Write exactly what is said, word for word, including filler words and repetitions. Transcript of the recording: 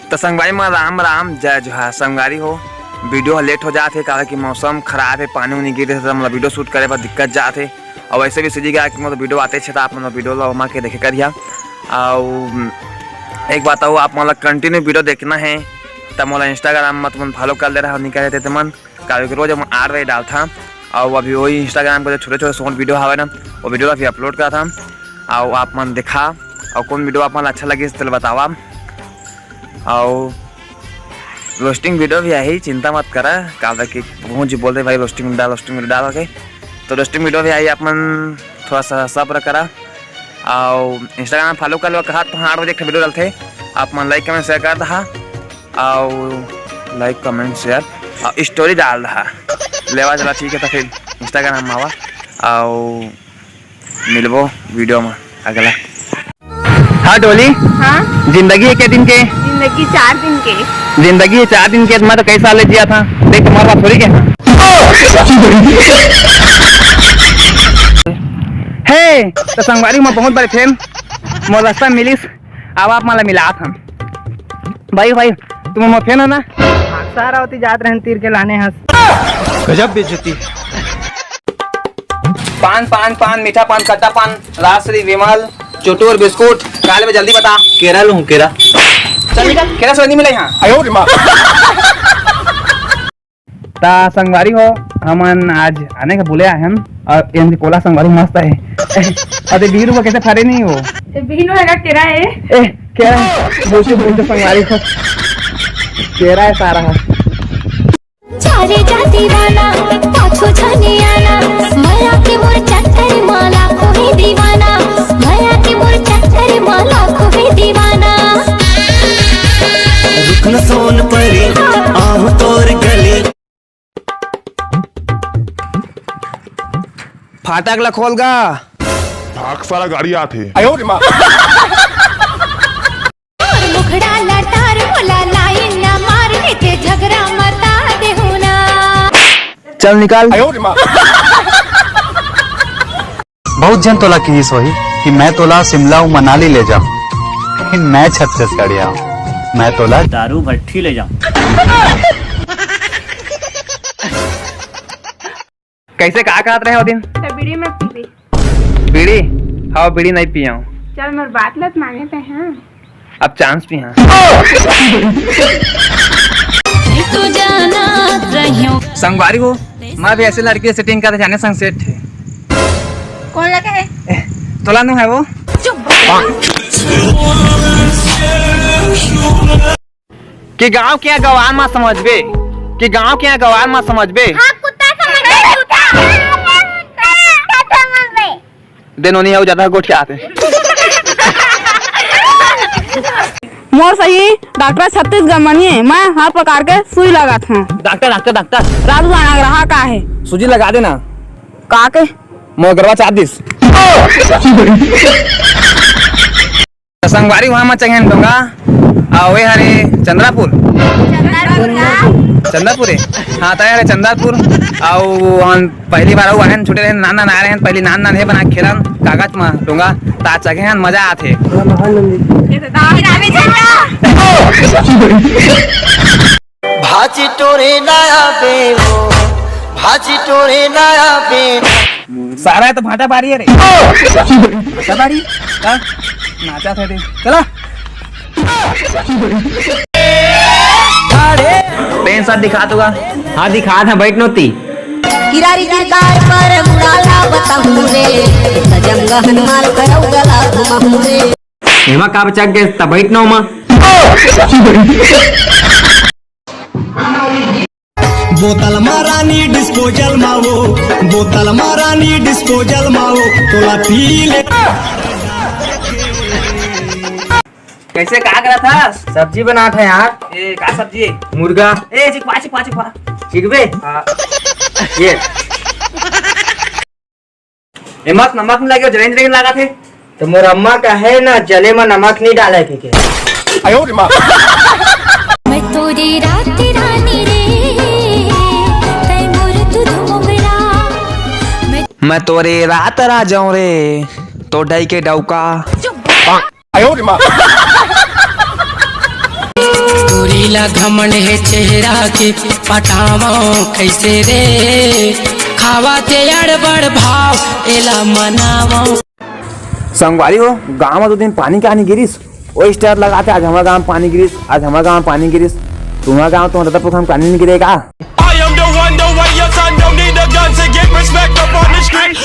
त संगवारी मन, राम राम, जय जोहार। संगवारी हो, video ह late हो जात हे, काबर कि मौसम खराब हे, पानी उनी गिर रहे, त हमला video shoot करे बर दिक्कत जात हे। अउ वैसे भी सीधी गा के मतलब video आते छे, त आप मन video ला ओमा के देखे करिहा। अउ एक बात अउ, आप मन ला continue video देखना हे, त मोला Instagram म तुमन follow कर ले रहा, निकल रहते तुमन, काबर कि रोज हम आठ बजे डालथन। अउ अभी वही Instagram के जो छोटे-छोटे short video हवे ना, वो video ला भी upload करथन। अउ आप मन देखा, अउ कौन video आप मन ला अच्छा लगिस, तेला बतावा। अउ roasting video भी आही, चिंता मत करा, काबर कि बहुत जी बोलते भाई roasting video डाल, roasting video डाल के, तो roasting video भी आही, आप मन थोड़ा सा सब्र करा। अउ Instagram follow कर लो, कहा तो आठ बजे एक video डालथे, आप मन like comment share कर दहा, अउ like comment share अउ story डाल दहा, लेवा चला, ठीक है, तो फिर Instagram म आवा, अउ मिलबो video म अगला। हाँ डोली, हाँ? जिंदगी हे के दिन के? जिंदगी चार दिन के। जिंदगी हे चार दिन के, मैं तो कई साल ले जिया था। देख, तुम्हारे पास थोड़ी के। हे, तो संगवारी, मैं बहुत बड़े fan, मोर रास्ता मिलिस, अब आप मला मिलात हम। भाई, भाई, तुम मोर fan हो ना? हाँ, सारा होती जात रहन तीर के लाने हंस। गजब बेइज्जती। पान, पान, पान, मीठा पान, खट्टा पान, राजश्री, विमल, चुटुर, बिस्कुट, काले में जल्दी बता। केरा लूं, केरा। चल निकल, केरा से नहीं मिले यहाँ। आयो रे माँ। ता संगवारी हो, हमन आज आने के बोले आए हन, अउ एन कोला संगवारी मस्त हे। अरे बीरू को कैसे फरे नहीं हो? ये बीनू है का केरा है? ए, केरा है? बोलते बोलते संगवारी हो। केरा है सारा। चारे जा दीवाना, पाछू झनी आना, मया के मोर चक्कर माला कोई दीवाना, मया के मोर चक्कर माला कोई दीवाना। रुक न सोन परी, आहूं तोर गली। फाटक ला खोल गा। भाग साला, गाड़ी आत हे। आयो रे माँ। मोर मुखड़ा लटार, मोला लाइन ना मार, के झगड़ा मता देहू ना। चल निकाल। आयो रे माँ। बहुत झन तोला किहिस होही कि मैं तोला शिमला अउ मनाली ले जाऊं, लेकिन मैं छत्तीसगढ़िया हूं, मैं तोला दारू भट्ठी ले जाऊं। कैसे, का कहत रहे हो दिन? तो बीड़ी मत पीबे। बीड़ी? हाँ, बीड़ी नहीं पिया हूँ। चल, मोर बात लत माने ते, हाँ। अब chance भी हाँ। तू जानत रहियो। संगवारी हो, मैं भी ऐसे लड़की से setting करे जाने संग set है। कौन लगा है? ए, तोला नु है वो। चुप। कि गांव के गवार मा समझबे, कि गांव के गवार मा समझबे। हाँ, कुत्ता समझबे, कुत्ता। कुत्ता समझबे। दे नोनी, अउ ज्यादा गोठियात हे। मोर सही डॉक्टर छत्तीसगढ़ मनिए, मैं हर प्रकार के सुई लगात हूँ। Doctor, doctor, doctor. राजू जाना रहा का है? सूजी लगा देना। का के? मोर गरवा चाप दिस। त संगवारी, वहाँ म चघेन डोंगा, अउ वे हरे चंद्रापुर। चंद्रापुर का? चंद्रापुर हे। हाँ, त हरे चंद्रापुर। अउ हम पहली बार अउ आए हन, छोटे रहन, नान नान आए रहन, पहली नान नान हे बना के खेलन, कागज म डोंगा, त आज चघेन, मजा आथे। ये तो दाम दामी झंडा। भाजी टोरे ना आवे वो, भाजी टोरे ना आवे। सारा तो भाटा बारी है रे। भाटा बारी? हाँ? नाचा था रे। चला। पेन साथ दिखा दूंगा। हाँ, दिखा था, बैठ नोती। किरारी गिरगाय पर मुड़ाला बताऊं रे, सजम गहन माल करौ गला घुमाऊं रे। एमा का बचक गे, त बैठ नो मा। बोतल मा रानी disposal मा वो, बोतल मा रानी disposal मा वो, तोला पी ले। कैसे, का करत हस? सब्जी बनात है यार। ए, का सब्जी है? मुर्गा। ए, चिकवा, चिकवा, चिकवा। चिकबे? हाँ। ये। एमा नमक नहीं लगे, जलेन जलेन लागत हे। तो मोर अम्मा कहे ना, जले मा नमक नहीं डाले के, के। आयो रे माँ। मैं तोरी रात रानी रे, तै मोर दूध मोगरा। मैं मैं तोरे रात राजाऊं रे, तो ढाई के डौका। आयो रे माँ। इला घमंड हे चेहरा के, पटावं कैसे रे? खावा ते अड़बड़ भाव, एला मनावं। संगवारी हो, गांव में दो दिन पानी कहानी गिरिस, ओ स्टार लगाते, आज हमर गांव में पानी गिरिस, आज हमर गांव में पानी गिरिस। तुम्हर गांव तो रतनपुर में पानी नहीं गिरेगा। I am the one, the way your son don't need a gun to get respect up on the street.